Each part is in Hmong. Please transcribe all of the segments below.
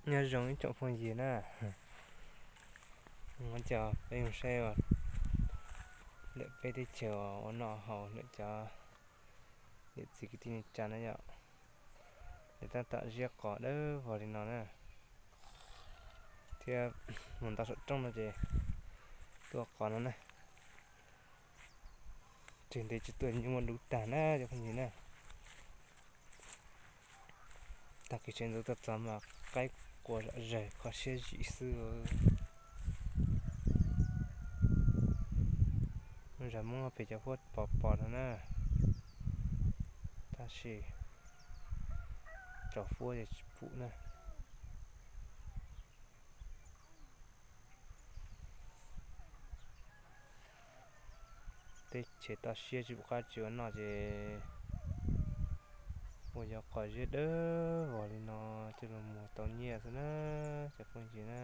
Nyob zoo ib tsoom phooj ywg na, muab coj peb mus saib lawm peb teb chaws ua noj haus lawm cov niam txiv kwv tij neej tsa na yom. Lawv tab tom ziab qos dawb vog li no na, thiab mus ntau saum roob no ces tuaj qos no na. Tsis ntev tsis tuaj yeej muaj dub tag na cov phooj ywg na. Tag kis sawv ntxov tuaj txog mas qaib qua zom zaws kho siab zim xwb. Zos Hmoob pem cov huab pos pos no na, tab sis tso huab ces tsis pum na. Teb chaws toj siab tsis pum qab tsis ua noj ces ua cov qos ziab dawb vog li no coj los muag tau nyiaj xwb na cov phooj ywg na.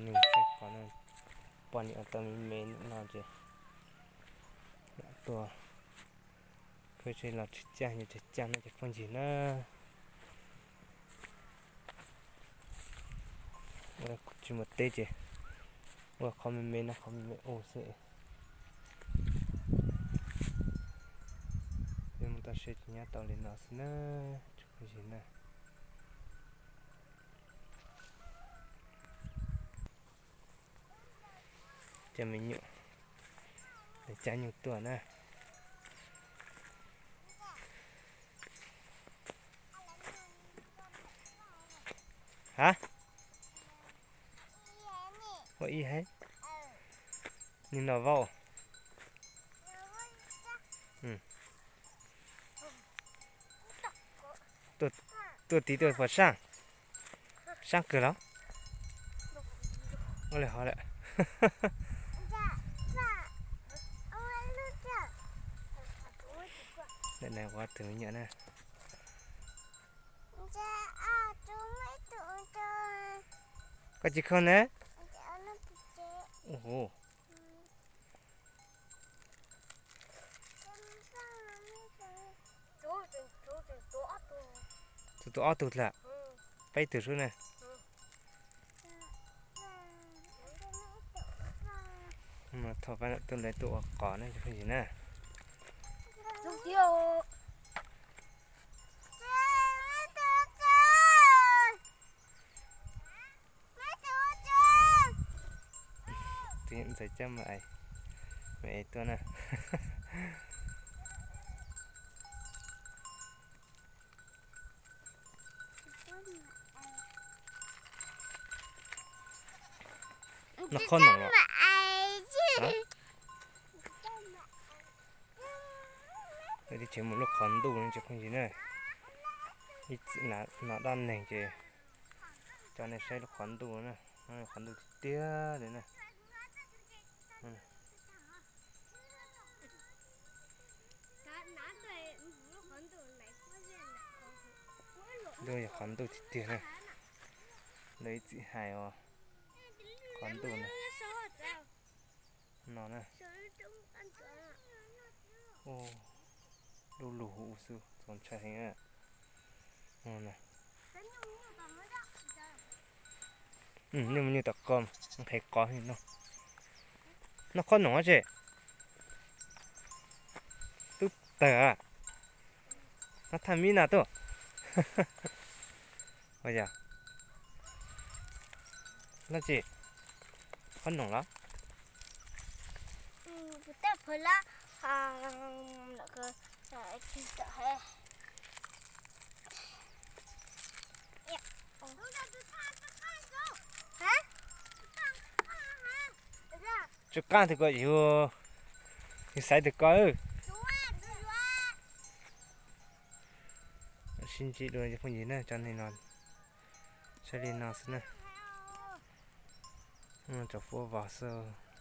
Nws saib qos no, poj niam tau me me no ces lam tuaj, pheej los tseg caj, nyob tseg caj no cov phooj ywg na. Tsis muaj teb ces ua qhov me me no qhov me me ua xwb. Peb mus toj siab ces nyob tau li no xwb na cov phooj ywg na. Cov me nyuam, lawv cab nyuj tuaj na. Ha, ua ib hais, nws noj vauv. Tuaj tiv tuaj pom sab, sab kawg los. Ua li hov lawm. Ntawm no ua tus me nyuam na. Koj tsis khaws ne? Tus tus ob tug dlawg, peb tug xwb na. Thaum peb tuaj lawv tuaj ua qos na cov phooj ywg na. Tus ntxhais cab mas es, mas es tuaj na. Noj qhob noom los. Teb chaws muaj lub qhov ntuj no cov phooj ywg na. Ib txwm no dab neeg ces coj nej saib lub qhov ntuj na. Qhov ntuj tiag tiag li na. Ntuj yog qhov ntuj tiag tiag na. Lawv ib txwm hais os, qhov ntuj na. No na. Lub lug huv xwb txaus ntshai heev. Nyuj me nyuj tom qo, nqhis qos no. Noj qhob noom tse. Tub tawg, noj thaj mib na tuaj. Ua yog, noj tsi, qhob noom los? Tsis qaab twg ko yug, yug xaiv twg ko. Sib ntsib dua cov phooj ywg na, tso nej no, saib li no xwb na. Tsoom fuab vog xwb.